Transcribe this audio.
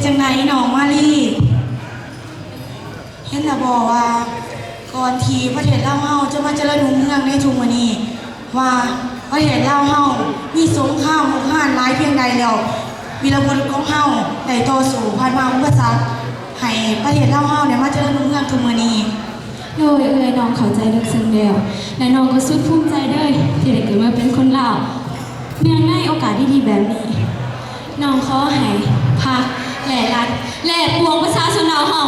ຈັ່ງໃດນ້ອງມາລີ ເຫັນລະບໍ່ວ່າ ກ່ອນທີ່ປະເທດລາວເຮົາຈະມາຈະເລີນຮຸ່ງເຮືອງໃນທຸກມື້ນີ້ ວ່າປະເທດລາວເຮົາມີສົງຄາມຮຸກຮານຫຼາຍພຽງໃດແລ້ວ ວີລະບຸລຸດຂອງເຮົາໄດ້ຕໍ່ສູ້ຜ່ານຜ່າອຸປະສັກ ໃຫ້ປະເທດລາວເຮົາໄດ້ມາຈະເລີນຮຸ່ງເຮືອງທຸກມື້ນີ້. ໂດຍເອື້ອຍ ນ້ອງເຂົ້າໃຈເລິກເຊິ່ງແລ້ວ ແລະ ນ້ອງກໍສຸດພູມໃຈເດີ ທີ່ໄດ້ເກີດມາເປັນຄົນລາວ. ເນື່ອງໃນໂອກາດດີໆແບບນີ້ ນ້ອງຂໍໃຫ້ພັກ ແລະ ລັດ ແລະ ປວງປະຊາຊົນລາວເຮົາ